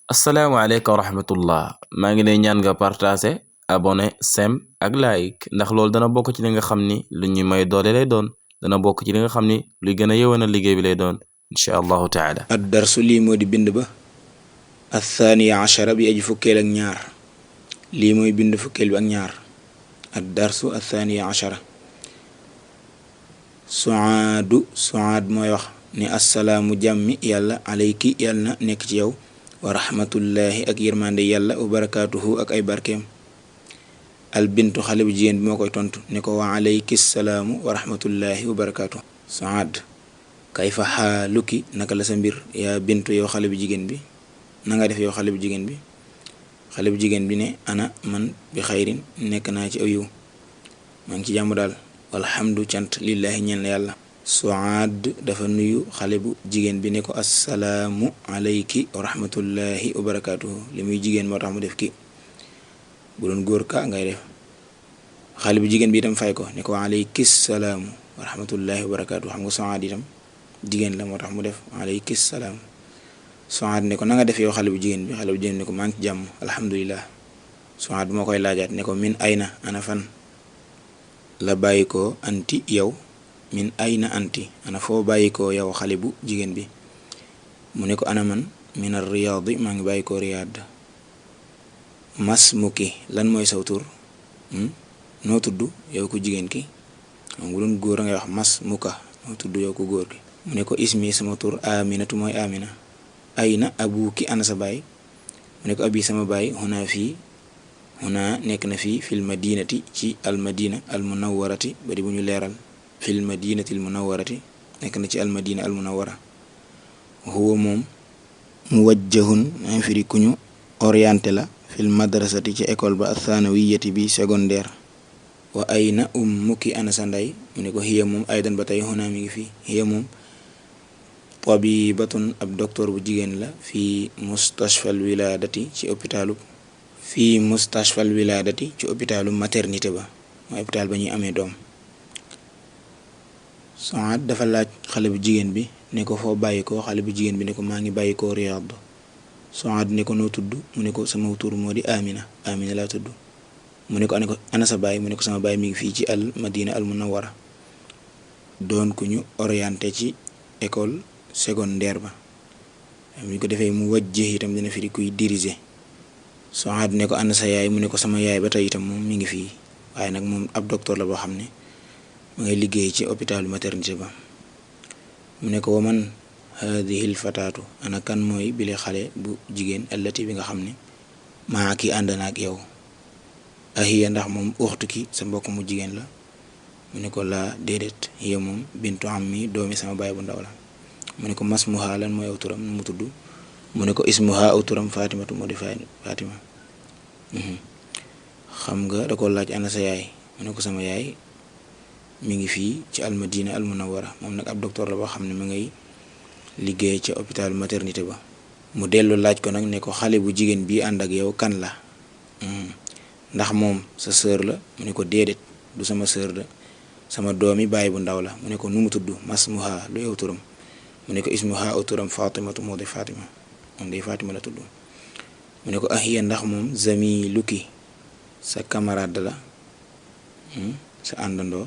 asalaamaaleykum wa rahmatullah maa ngi lay ñaan nga partagé abonné sem ak like ndax loolu dana bokk ci li nga xam ni lu ñuy may doole lay doon dana bokk ci li nga xam ni luy gën a yëwanal liggéey bi lay doon incha allahu taala. ad darsu lii moo di bind ba athaaniya achara bi aji fukkeel ak ñaar lii mooy bind fukkeel bi ak ñaar ad darsu athaaniya achara suaad mooy wax ne assalaamu jàmmi yàlla alayki yàlla na nekk ci yow wa rahmatullahi ak yërmande yàlla wa barakaatuhu ak ay barkeem albintu xale bu jigéen bi moo koy tontu ne ko wa alayki salaamu wa rahmatullahi wa barakaatuhu. Suaad kayfa xaaluki naka la sa mbir yaa bintu yow xale bu jigéen bi na nga def yow xale bu jigéen bi. xale bu jigéen bi ne ana man bi xayrin nekk naa ci aw yiw maa ngi ci jàmm daal walhamdu cant lillahi ñeel na yàlla. Suaad dafa nuyu xale bu jigéen bi ne ko assalaamu alayki wa rahmatullahi wa barakaatuhu li muy jigéen moo tax mu def ki bu doon góor ka ngay def. xale bu jigéen bi itam fay ko ne ko wa alayki salaamu wa rahmatullahi wa barakaatuhu xam nga Suaad itam jigéen la moo tax mu def wa alayki salaam. Suaad ne ko na nga def yow xale bu jigéen bi xale bu jigéen ne ko maa ngi ci jàmm alhamdulillah. Suaad moo koy laajaat ne ko min ayna ana fan la bàyyi ko anti yow min ayna anti ana foo bàyyi ko yow xale bu jigéen bi mu ne ko ana man min ar riyaadi maa ngi bàyyi ko riyaad. mas muki lan mooy saw tur noo tudd yow ku jigéen ki xam nga doon góor a ngay wax mas muka noo tudd yow ku góor ki mu ne ko ismi sama tur aminatu mooy amina. ayna abuki ana sa baay mu ne ko abi sama baay xunaa fii xunaa nekk na fii fil madinati ci al madina al munawwarati bari bu ñu leeral fil madinati al munawwarati nekk na ci al madina al munawwara. huwa moom muwajjahun maa firi ku ñu orienté la fil madrasati ci école ba athanawiyati bi secondaire. wa ayna ummuki ana sa ndey mu ne ko hiya moom aydan ba tey xunaa mi ngi fii hiya moom tabibatun ab docteur bu jigéen la fii mustashfal wiladati ci hôpitalu maternité ba mooy hôpital ba ñuy amee doom. Suaad dafa laaj xale bu jigéen bi ne ko foo bàyyi ko xale bu jigéen bi ne ko maa ngi bàyyi ko Riyad. Suaad ne ko noo tudd mu ne ko sama tur moo di Amina laa tudd mu ne ko ana sa baay mu ne ko sama baay mi ngi fii ci al madina al munawwara doon ku ñu orienté ci école secondaire ba. mu ñu ko defee mu wajjee itam dina firi kuy diriger. Suaad ne ko ana sa yaay mu ne ko sama yaay ba tey itam moom mi ngi fii waaye nag moom ab docteur la boo xam ne ma ngay liggéey ci hôpitalu maternité ba. mu ne ko waman haadihi lfataatu ana kan mooy bile xale bu jigéen allati bi nga xam ne maa ki ànd na ak yow. ahiya ndax moom uxtu ki sa mbokk mu jigéen la mu ne ko laa déedéet hiya moom bintu ammi doomi sama baay bu ndaw la. mu ne ko masmuha lan mooy aw turam nu mu tudd mu ne ko ismuha aw turam fatimatu moo di fatima. xam nga da ko laaj ana sa yaay mu ne ko sama yaay mi ngi fii ci almadina almunawara moom nag ab docteur la boo xam ne ma ngay liggéey ca hôpital maternité ba. mu dellu laaj ko nag ne ko xale bu jigéen bi ànd ak yow kan la ndax moom sa sœur la mu ne ko déedéet du sama sœur la sama doomi baay bu ndaw la. mu ne ko nu mu tudd masmuha lu yow turam mu ne ko ismuha aw turam fatimatu moo di fatima moom day fatima la tudd. mu ne ko ahiya ndax moom zamiluki sa camarade la sa àndandoo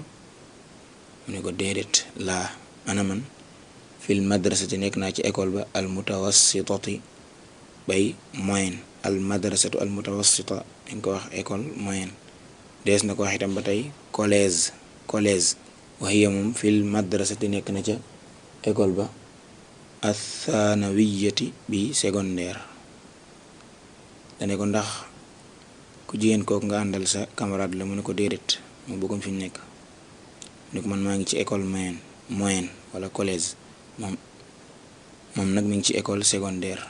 mu ne ko déedéet laa ana man fil madrasati nekk naa ci école ba al mutawassitati bay moyenne al madrasatu al mutawassita dañ ko wax école moyenne dees na ko wax itam ba tey collège waxiya moom fil madrasati nekk na ca école ba athanawiyati bi secondaire. dane ko ndax ku jigéen kooku nga àndal sa camarade la mu ne ko déedéet mu bëggoon fi ñu nekk mu ne ko man maa ngi ci école moyenne wala collège moom nag mi ngi ci école secondaire.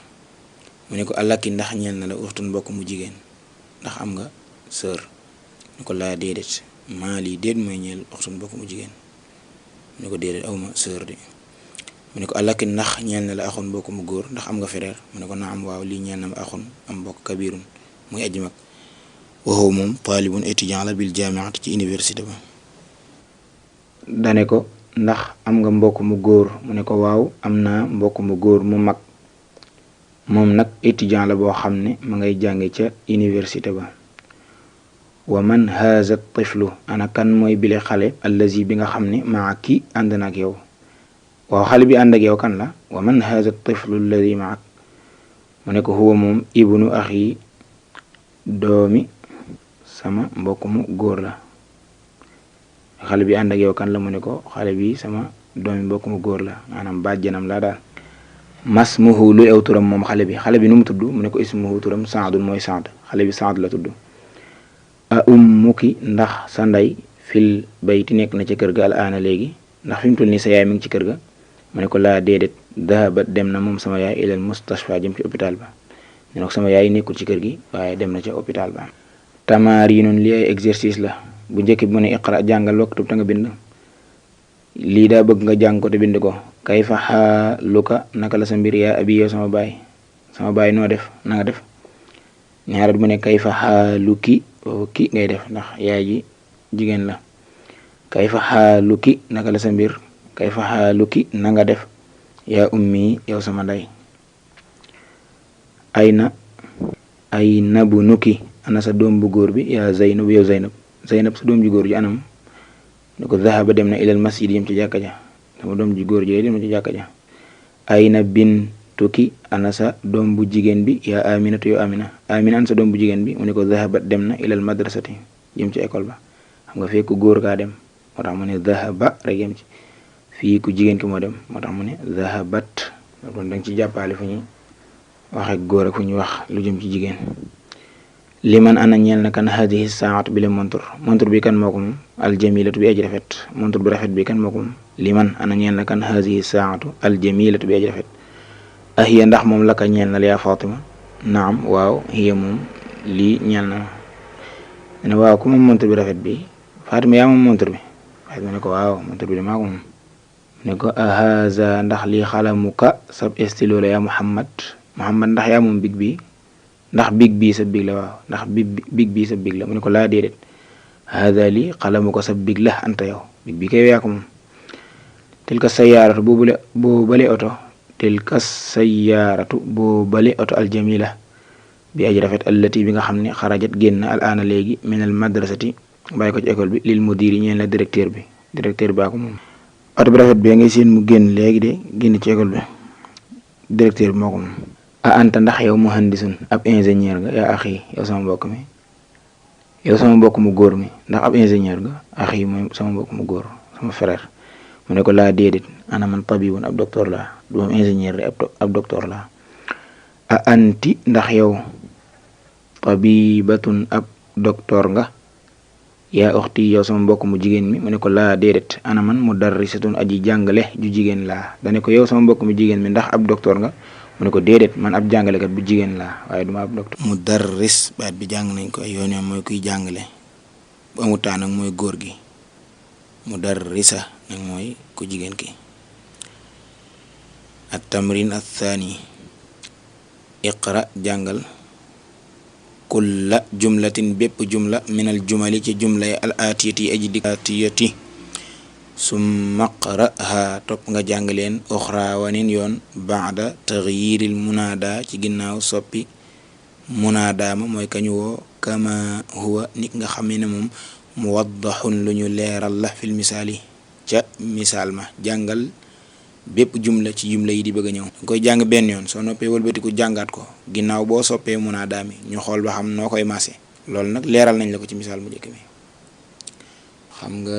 mu ne ko alaki ndax ñeel na la uxtun mbokk mu jigéen ndax am nga sœur mu ne ko laa déedéet maa lii déet mooy ñeel uxtun mbokk mu jigéen mu ne ko déedéet awma sœur de. mu ne ko alaki ndax ñeel na la axun mbokk mu góor ndax am nga frère mu ne ko na am waaw lii ñeel na ma axun am mbokk kabirun muy aji mag. waxoo moom taalibun étudiant la bil jaamiat ci université ba. dane ko ndax am nga mbokk mu góor mu ne ko waaw am naa mbokk mu góor mu mag moom nag étudiant la boo xam ne ma ngay jànge ca université ba. wa man haza tiflu ana kan mooy bile xale allazi bi nga xam ne maa ki ànd na ak yow. waaw xale bi ànd ak yow kan la. wa man haza tiflu allazi maak mu ne ko huwa moom ibnu axi doomi sama mbokk mu góor la. xale bi ànd ak yow kan la mu ne ko xale bi sama doomi mbokk mu góor la maanaam bàjjanam laa daal. masmuhu luy aw turam moom xale bi nu mu tudd mu ne ko ismuhu turam saadun mooy saad xale bi saad la tudd. a ummuki ndax sa ndey fil bayti nekk na ca kër ga al aana léegi ndax fi mu toll nii sa yaay mi ngi ci kër ga mu ne ko laa déedéet dahabat dem na moom sama yaay ilal mustashfa jëm ci hôpital ba. ne ko sama yaay nekkul ci kër gi waaye dem na ca hôpital ba. tamarinun li ay exercice la bu njëkk bi mu ne iqra jàngal waktub ta nga bind. lii daa bëgg nga jàng ko te bind ko. kayfa xaaluka naka la sa mbir yaa abi yow sama baay noo def na nga def. ñaareel mu ne kayfa xaaluki ki ngay def ndax yaay ji jigéen la. kayfa xaaluki naka la sa mbir kayfa xaaluki na nga def yaa ummi yow sama ndey. ayna bu nuki ana sa doom bu góor bi yaa Zaynab yow Zaynab sa doom ju góor ji anam ne ko zahaba dem na ilal masjid yëm ci jàkka ja sama doom ju góor ji dem na ci jàkka ja. ayna bintuki ana sa doom bu jigéen bi yaa Aminatu yow Amina an sa doom bu jigéen bi mu ne ko zahabat dem na ilal madrasati jëm ci école ba. xam nga fekk góor kaa dem moo tax mu ne zahaba rek yem ci. fii ku jigéen ki moo dem moo tax mu ne zahabat kon danga ci jàppale fu ñuy waxe góor ak fu ñuy wax lu jëm ci jigéen. liman ana ñeel na kan hadihi saatu bi le montre bi kan moo ko moom aljamilatu bi aji rafet montre bu rafet bi kan moo ko moom. liman ana ñeel na kan hadihi saatu aljamilatu bi aji rafet. ahiya ndax moom la ka ñeel na la yaa Fatima. naam waaw hiya moom lii ñeel na ma ne waaw ku moom montre bi rafet bi Fatima yaa moom montre bi Fatima ne ko waaw montre bi de maa ko moom. ne ko ahaza ndax lii xalamuka sab estilo la yaa Muhammad ndax yaa moom big bi ndax big bii sa big la waaw ndax big bii sa big la mu ne ko laa déedéet. haada lii xalamuka sa big la anta yow big bi kay yaa ko moom. tilka sayaaratu boobale oto aljamila bi aji rafet allati bi nga xam ne xarajat génn al aana léegi min al madrasati bàyyi ko ci école bi lil mudiri ñeen la directeur bi baa ko moom. oto bi rafet bi ngay seen mu génn léegi de génn ci école bi directeur bi moo ko moom. a anta ndax yow muhandisun ab ingénieur nga yaa axi yow sama mbokk mu góor mi ndax ab ingénieur nga axi mooy sama mbokk mu góor sama frère mu ne ko laa déedéet ana man tabibun ab docteur la du moom ingénieur de ab docteur la. a anti ndax yow tabibatun ab docteur nga yaa uxti yow sama mbokk mu jigéen mi mu ne ko laa déedéet ana man mudarrisatun aji jàngale ju jigéen laa dane ko yow sama mbokk mu jigéen mi ndax ab docteur nga mu ne ko déedéet man ab jàngalekat bu jigéen laa waaye duma ab docteur. mudarris baat bi jàng nañ ko ay yoon yoon mooy kuy jàngale bu amutaan nag mooy góor gi mudarrisa nag mooy ku jigéen ki. at tamrin at thani iqra jàngal kulla jumlatin bépp jumla minal jumali ci jumla yi al atiyati aji dikatiyati summa qraha topp nga jàng leen uxra waneen yoon baada taxyiril munaada ci ginnaaw soppi munaada ma mooy kañu woo kama huwa nit nga xam ne moom muwaddaxun lu ñu leeral la fil misaali ca misaal ma. jàngal bépp jumla ci jumla yi di bëgg a ñëw danga koy jàng benn yoon soo noppee wëlbatiku jàngaat ko ginnaaw boo soppee munaada mi ñu xool ba xam noo koy maase. loolu nag leeral nañ la ko ci misaal mu njëkk mi. xam nga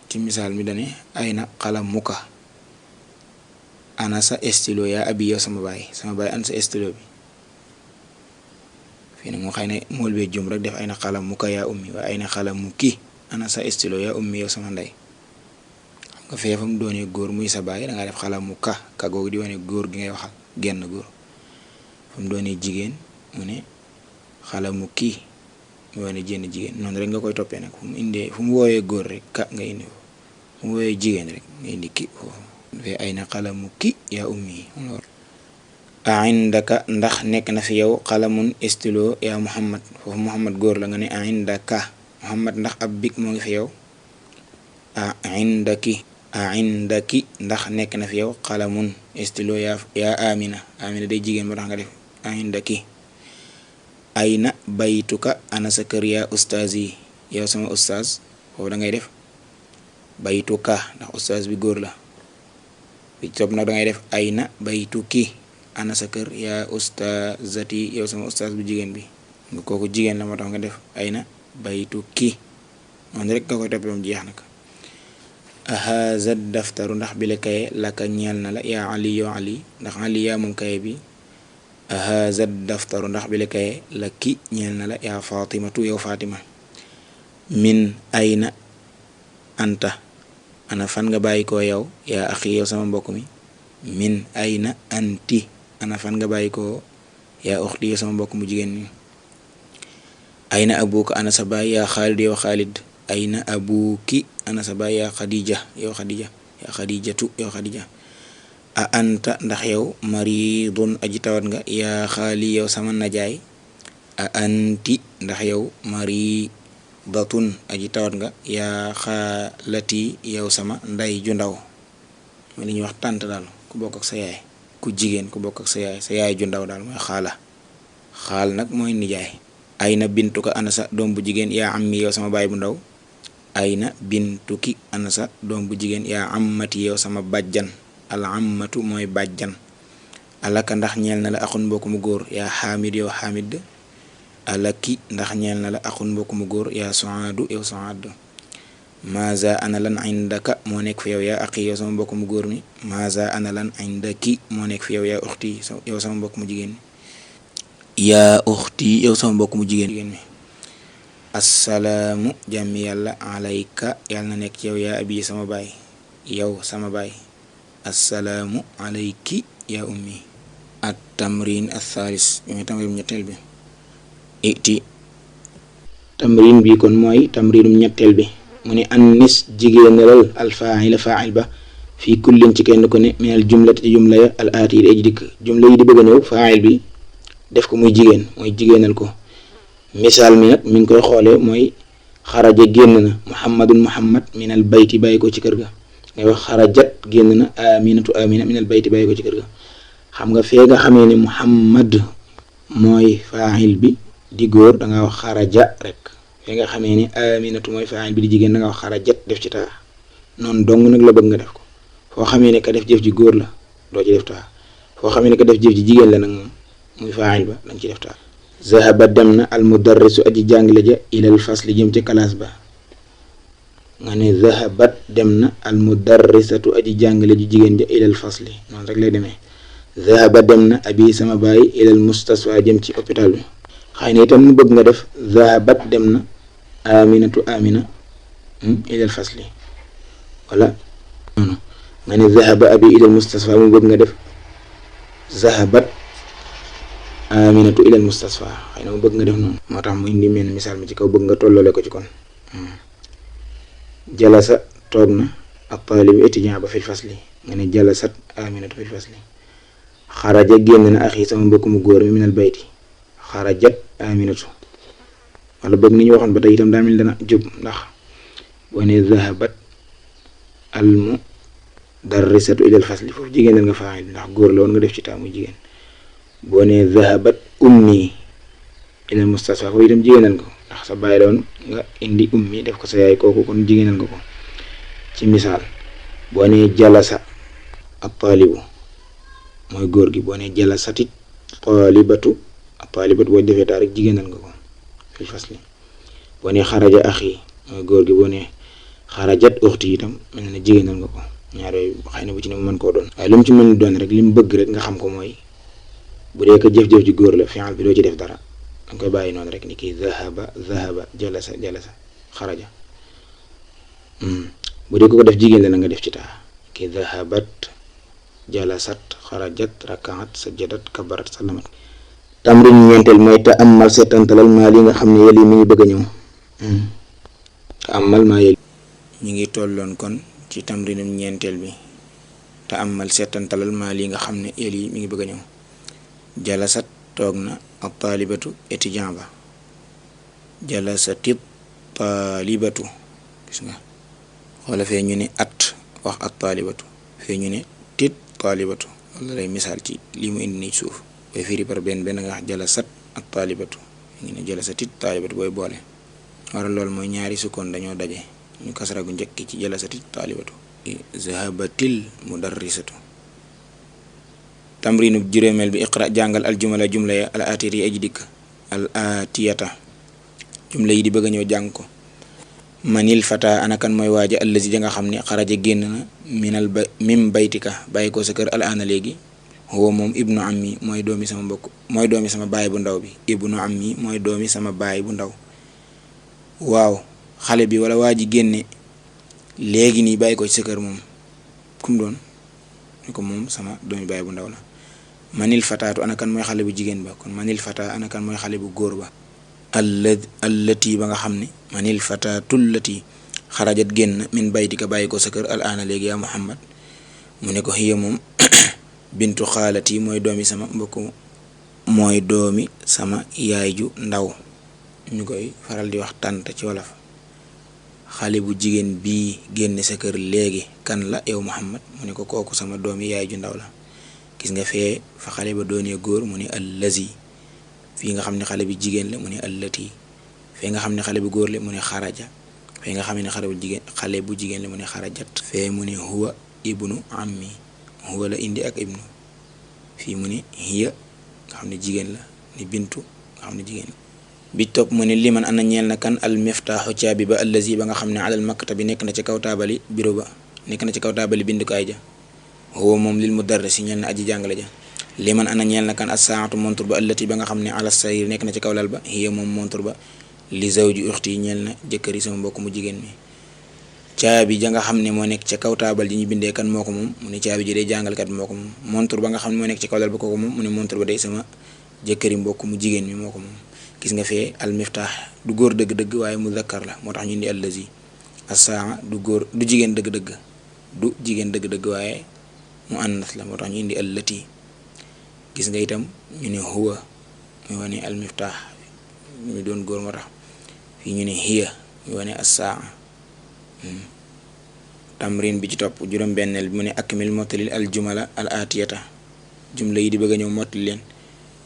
ci misaal mi dane ayna qalamuka ana sa stylo yaa abi yow sama baay an sa stylo bi. fii nag mu xëy na mool bee jum rek def ayna qalamuka yaa ummi waaye ayna qalamuki ana sa stylo yaa ummi yow sama ndey. nga fee fa mu doonee góor muy sa baay dangaa def xalamuka ka googu di wane góor gi ngay waxal genn góor. fa mu doonee jigéen mu ne xalamuki mu wane jenn jigéen noonu rek nga koy toppee nag fu mu wooyee góor rek ka nga indi fu mu wooyee jigéen rek nga indi ki foofu. fee ayna qalamuki yaa ummi. a indaka ndax nekk na fi yow qalamun stylo yaa Muhammad foofu Muhammad góor la nga ne a indaka Muhammad ndax ab big moo ngi fi yow. a indaki ndax nekk na fi yow qalamun stylo yaa Amina day jigéen moo tax nga def indaki. ayna baytuka ana sa kër yaa ustaaz yi yow sama ustaaz. foofu da ngay def baytuka ndax ustaaz bi góor la. bi topp nag da ngay def ayna baytuki ana sa kër yaa ustaazati yow sama ustaaz bu jigéen bi. nga kooku jigéen la moo tax nga def ayna baytuki noonu rek nga koy toppee moom jeex nag. haza daftaru ndax bi la kaye laka ñeel na la yaa ali yow ali ndax ali yaa moom kaye bi. haza daftaru ndax bi la kaye la ki ñeel na la yaa fatimatu yow fatima. min ayna anta ana fan nga bàyyi ko yow yaa axi yow sama mbokk mi. min ayna anti ana fan nga bàyyi ko yaa uxti yow sama mbokk mu jigéen mi. ayna abuka ana sa baay yaa xaalid yow xaalid. ayna abuki ana sa baay yaa xadija yow xadija. yaa xadijatu yow xadija. a anta ndax yow maridun aji tawat nga yaa xaali yow sama najaay. a anti ndax yow maridatun aji tawat nga yaa xaalati yow sama nday ju ndaw. mooy li ñuy wax tànt daal ku bokk ak sa yaay ku jigéen ku bokk ak sa yaay ju ndaw daal mooy xaala. xaal nag mooy nijaay. ayna bintuka ana sa doom bu jigéen yaa ammi yow sama baay bu ndaw. ayna bintuki ana sa doom bu jigéen yaa ammati yow sama bàjjan. al ammatu mooy bàjjan. alaka ndax ñeel na la axun mbokk mu góor yaa xaamid yow xaamid. alaki ndax ñeel na la axun mbokk mu góor yaa suaadu yow suaad. maza ana lan indaka moo nekk fi yow yaa aqi yow sama mbokk mu góor mi. maza ana lan indaki moo nekk fi yow yaa uxti yow sama mbokk mu jigéen mi. yaa uxti yow sama mbokk mu jigéen mi. assalaamu jàmmi yàlla alayka yàlla na nekk ci yow yaa abi sama baay yow sama baay. assalaamu alayki yaa ummi. at tamrin athaalis bi mooy tamrin ñetteel bi. iti tamrin bi kon mooy tamrinum ñetteel bi. mu ne annis jigéenalal alfaila fail ba fii kullin ci kenn ko ne minal jumlati ci jumla ya al aati yi aji dikk. jumla yi di bëgg a ñëw fail bi def ko muy jigéen mooy jigéenal ko. misaal mi nag mi ngi koy xoolee mooy xaraja génn na muhammadun muhammad minal bayti bàyyi ko ci kër ga. ngay wax xarajat génn na aminatu amina minal bayti bàyyi ko ci kër ga. xam nga fee nga xamee ne muhammad mooy fail bi di góor da nga wax xaraja rek. fee nga xamee ne aminatu mooy fail bi di jigéen da nga wax xarajat def ci taa. noonu dong nag la bëgg nga def ko. foo xamee ne ka def jëf ji góor la doo ci def taa. foo xamee ne ka def jëf ji jigéen la nag moom muy fail ba dañ ci def taa. zahaba dem na al mudarrisu aji jàngale ja ilal fasli jëm ci classe ba. nga ne zahabat dem na al mudarrisatu aji jàngale ji jigéen ja ilal fasli noonu rek lay demee. zahaba dem na abi sama baay ilal mustasfa jëm ci hôpital bi. xëy na itam mu bëgg nga def zahabat dem na aminatu amina ilal fasli wala noonu. nga ne zahaba abi ilal mustasfa mu bëgg nga def zahabat aminatu ilal mustasfa xëy na mu bëgg nga def noonu. moo tax mu indi mel misaal mi ci kaw bëgg nga tolloole ko ci kon. jalasa toog na ak taalibu étudiant ba fil fasli. nga ne jalasat aminatu fil fasli. xaraja génn na axi sama mbokk mu góor mi minal bayti. xarajat aminatu wala bëgg ni ñu waxoon ba tey itam daa mel dana jub ndax boo ne zahabat al mudarrisatu ilal fasli foofu jigéenal nga faa'il ndax góor la woon nga def ci taamu jigéen. boo ne zahabat ummi ilal mustasfa foofu itam jigéenal ko ndax sa bàyyi doon nga indi ummi def ko sa yaay kooku kon jigéenal nga ko. ci misaal boo ne jalasa ak taalibu mooy góor gi. boo ne jalasatit taalibatu ak taalibatu boo defee taa rek jigéenal nga ko fil fasli. boo ne xaraja axi mooy góor gi. boo ne xarajat uxti itam mel na jigéenal nga ko. ñaar yooyu xëy na bu ci ne mu mën koo doon waaye lu mu ci mën doon rek li mu bëgg rek nga xam ko mooy bu dee ko jëf-jëf ji góor la fi'il bi doo ci def dara danga koy bàyyi noonu rek ni kii zahaba jalasa xaraja. bu dee ko def jigéen la na nga def ci taa kii zahabat jalasat xarajat rakaat sajadat kabarat salamat. tamrin ñeenteel mooy ta amal seetantalal maa li nga xam ne yëli mi ngi bëgg a ñëw. ta amal maa yëli ñu ngi tolloon kon ci tamrinum ñeenteel bi. ta amal seetantalal maa li nga xam ne yëli mi ngi bëgg a ñëw. jalasat toog na ak taalibatu étudiant ba. jalasatit taalibatu gis nga wala fee ñu ne at wax at taalibatu fee ñu ne tit taalibatu wala lay misaal ci lii mu indi nii suuf. booy firi par benn benn nga wax jalasat ak taalibatu ngi ne jalasatit taalibatu booy boole waral loolu mooy ñaari sukkoon dañoo daje ñu kasra gu njëkk ci jalasatit taalibatu zahabatil mudarrisatu. tamrinub juróomeel bi iqra jàngal al jumla ya al atiyata yi aji dikk al atiyata jumla yi di bëgg a ñëw jàng ko. manil fata anakan mooy waaja allazi ja nga xam ne xaraja génn na mim baytika bàyyi ko sa kër al ana léegi huwa moom ibnu ammi mooy doomi sama mbokk mooy doomi sama baay bu ndaw bi ibnu ammi mooy doomi sama baay bu ndaw. waaw xale bi wala waa ji génne léegi nii bàyyi ko ci sa kër moom kum doon ni ko moom sama doomi baay bu ndaw la. manil fataatu anakan mooy xale bu jigéen ba kon manil fata anakan mooy xale bu góor ba. allati ba nga xam ne manil fataatul lati xarajat génn min baytika bàyyi ko sa kër al ana léegi yaa muhammad mu ne ko hiya moom bintu xaalati mooy doomi sama mbokk mooy doomi sama yaay ju ndaw ñu koy faral di wax tànt ci wolof. xale bu jigéen bii génne sa kër léegi kan la yow muhammad mu ne ko kooku sama doomi yaay ju ndaw la. gis nga fee fa xale ba doonee góor mu ne allazi fii nga xam ne xale bi jigéen la mu ne allati fee nga xam ne xale bu góor la mu ne xaraja fee nga xam ne xale bu jigéen la mu ne xarajat fee mu ne huwa ibnu ammi huwa la indi ak ibnu fii mu ne hiya nga xam ne jigéen la ni bintu nga xam ne jigéen la. bi topp mu ne liman ana ñeel na kan al miftaaxu caabi ba allazi ba nga xam ne alal maktabi nekk na ci kaw taabali bureau ba nekk na ci kaw taabali bindukaay ja huwa moom lil mudarrisi ñeel na aji jàngale ja. liman ana ñeel na kan as-saatu montur ba allati ba nga xam ne ala sarir nekk na ci kaw lal ba hiya moom montur ba li zawji uxti ñeel na jëkkëri sama mbokk mu jigéen mi. caabi ja nga xam ne moo nekk ca kaw taabal ji ñu bindee kan moo ko moom mu ne caabi ji day jàngalkat bi moo ko moom. montur ba nga xam ne moo nekk ci kaw lal ba kooku moom mu ne montur ba day sama jëkkëri mbokk mu jigéen mi moo ko moom. gis nga fee al miftaax du góor dëgg-dëgg waaye muzakkar la moo tax ñu indi allazi. as-saa du góor du jigéen dëgg-dëgg du jigéen dëgg-dëgg waaye mu annas la moo tax ñu indi allati. gis nga itam ñu ne huwa muy wane al miftaax ñu doon góor moo tax fii ñu ne hiya muy wane as-saa. tamrin bi ci topp juróom-benneel bi mu ne akmil mottalil al jumala al atiyata jumla yi di bëgg a ñëw mottali leen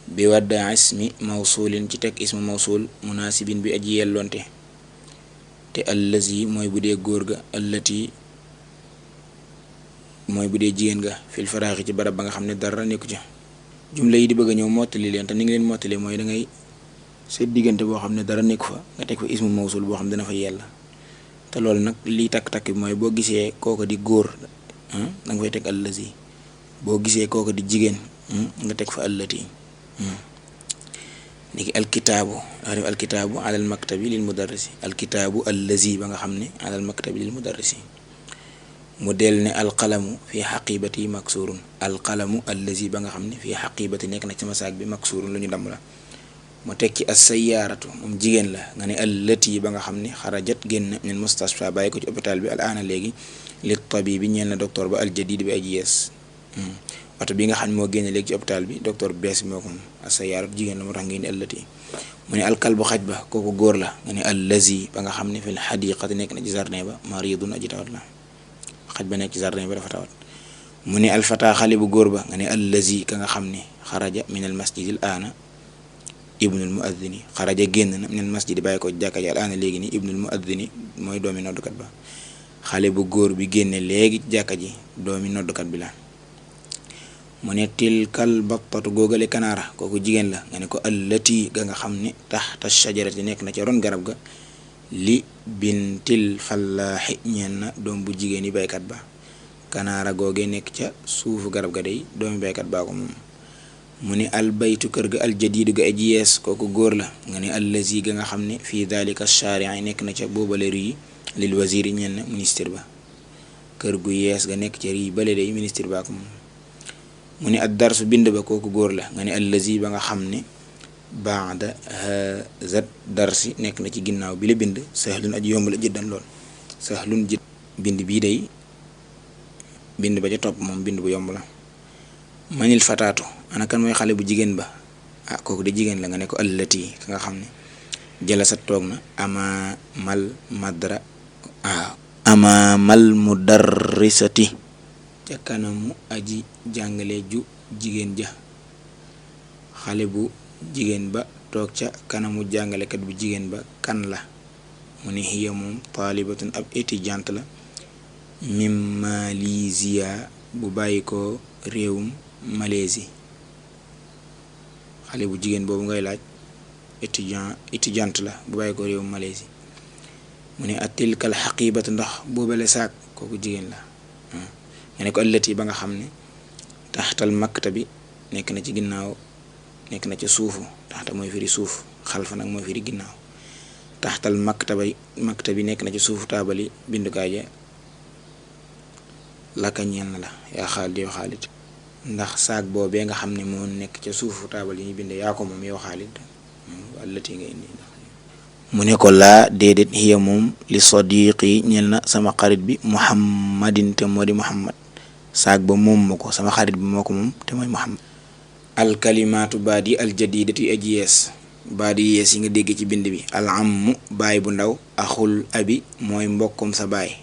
bi wadda ismi mawsulin ci teg ismu mawsul munaasibin bi aji yelloonte te allazi mooy bu dee góor ga allati mooy bu dee jigéen ga fil faraaxi ci barab ba nga xam ne dara nekku ca. jumla yi di bëgg a ñëw mottali leen te ni ngi leen mottali mooy da ngay seet diggante boo xam ne dara nekku fa nga teg fa ismu mawsul boo xam ne dana fa yella te loolu nag liy takk-takk bi mooy boo gisee kooka di góor da nga fay teg allazi boo gisee kooka di jigéen nga teg fa allati. léegi alkitaabu dafa def alkitaabu alal maktabi lil mudarrisi alkitaabu allazi ba nga xam ne alal maktabi lil mudarrisi. mu del ne alqalamu fi xaqibati maksurun alqalamu allazi ba nga xam ne fi xaqibati nekk na ci sama saag bi maksurun lu ñu damm la. mu teg ci as-sayyaaratu moom jigéen la nga ne allati ba nga xam ne xarajat génn min mustasfa bàyyi ko ci hôpital bi al aana léegi li tabibi ñeel na docteur ba aljadid bi aji yees. oto bi nga xam ne moo génne léegi ci hôpital bi docteur bees bi moo ko moom as-sayyaaratu jigéen la moo tax nga indi allati. mu ne alkalbu xaj ba kooku góor la nga ne allazi ba nga xam ne fil xadiqati nekk na ci jardin ba maridun aji tawat la xaj ba nekk ci jardin ba dafa tawat. mu ne alfata xale bu góor ba nga ne allazi ka nga xam ne xaraja min al masjidil aana ibnul muaddini xaraja génn na min al masjidi bàyyi ko jàkka ji al aana léegi ni ibnul muaddini mooy doomi noddukat ba. xale bu góor bi génne léegi jàkka ji doomi noddukat bi la. mu ne tilkal battatu góogale kanaara kooku jigéen la nga ne ko allati ga nga xam ne taxta shajarati nekk na ca ron garab ga li bintil fallaaxi ñeen na doom bu jigéen yi baykat ba. kanaara googe nekk ca suufu garab ga day doomi baykat baa ko moom. mu ne albaytu kër ga aljadiidu ga aji yees kooku góor la nga ne allazi ga nga xam ne fii dalika sharia nekk na ca boobale rii lil waziri ñeen na ministre ba. kër gu yees ga nekk ca rii bale day ministre baa ko moom. mu ne ad darsu bind ba kooku góor la nga ne allazi ba nga xam ne baada hazat darsi nekk na ci ginnaaw bi la bind sahlun aji yomb la jiddan lool sahlun jid bind bii day bind ba ca topp moom bind bu yomb la. manil fataatu ana kan mooy xale bu jigéen ba kooku de jigéen la nga ne ko allati ka nga xam ne jalasat toog na amamal mudarrisati ca kanamu aji jàngale ju jigéen ja. xale bu jigéen ba toog ca kanamu jàngalekat bu jigéen ba kan la mu ne hiya moom taalibatun ab étudiante la mim Malaysia bu bàyyi ko réewum Malaisie. xale bu jigéen boobu ngay laaj étudiante la bu bàyyi ko réewum Malaisie. mu ne atilkal xaqibatu ndax boobale saak kooku jigéen la nga ne ko ëllëti ba nga xam ne taxtal maktabi nekk na ci ginnaaw nekk na ci suufu taxta mooy firi suuf xalfa nag mooy firi ginnaaw taxtal maktabi nekk na ci suufu taabali bindukaay ja laka ñeel na la yaa Xaalid yow Xaalid. ndax saak boobee nga xam ne moo nekk ca suufu taabal yi ñu binde yaa ko moom yow Xaalid ëllëti nga indi. mu ne ko laa déedéet hiya moom li sadiqi ñeel na sama xarit bi muhammadin te moo di muhammad. saak ba moom ma ko sama xarit bi moo ko moom te mooy muhammad. alkalimaatu baat yi aljadidatu yi aji yees baat yi yees yi nga dégg ci bind bi. al ammu baay bu ndaw axul abi mooy mbokkum sa baay.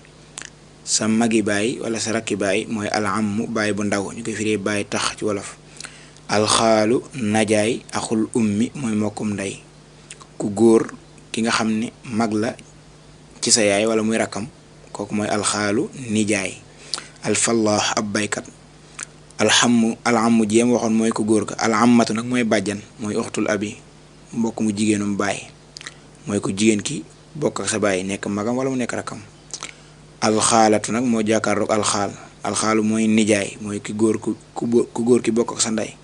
sa magi baay wala sa rakki baay mooy al ammu baay bu ndaw ñu koy firee baay tax ci wolof. alxaalu najaay axul ummi mooy mbokkum ndey. ku góor ki nga xam ne mag la ci sa yaay wala muy rakkam kooku mooy alxaalu nijaay. alfallah ab baykat. alxammu jéem waxoon mooy ku góor ka. alammatu nag mooy bàjjan mooy uxtul abi mbokk mu jigéenum baay mooy ku jigéen ki bokk ak sa baay nekk magam wala mu nekk rakkam. alxaalatu nag moo jàkkaarloog alxaalu mooy nijaay mooy ku góor ki bokk ak sa ndey.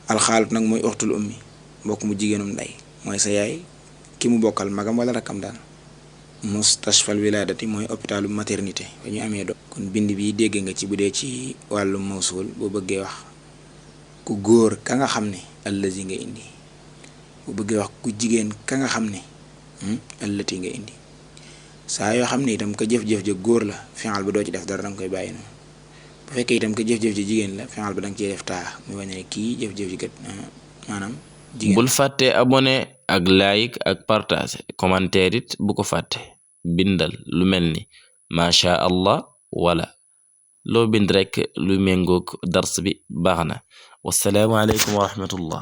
alxaalatu nag mooy uxtul ummi mbokk mu jigéenum ndey mooy sa yaay ki mu bokkal magam wala rakkam daal. mustashfal wiladati mooy hôpitalu maternité ba ñu amee doom. kon bind bi dégg nga ci bu dee ci wàllu mawsul boo bëggee wax ku góor ka nga xam ne allazi nga indi bu bëggee wax ku jigéen ka nga xam ne allati nga indi. saa yoo xam ne itam ka jëf-jëf ja góor la fi'al ba doo ci def dara danga koy bàyyi noonu. bu fekkee itam ka jëf-jëf ja jigéen la fi'al ba danga ciy def taa muy wane ne kii jëf-jëf ji kat maanaam jigéen. bul fàtte abonné ak like ak partage commentaire it bu ko fàtte. bindal lu mel ni macha allah wala loo bind rek lu méngoog dars bi baax na. wassalaamu aleykum wa rahmatullah.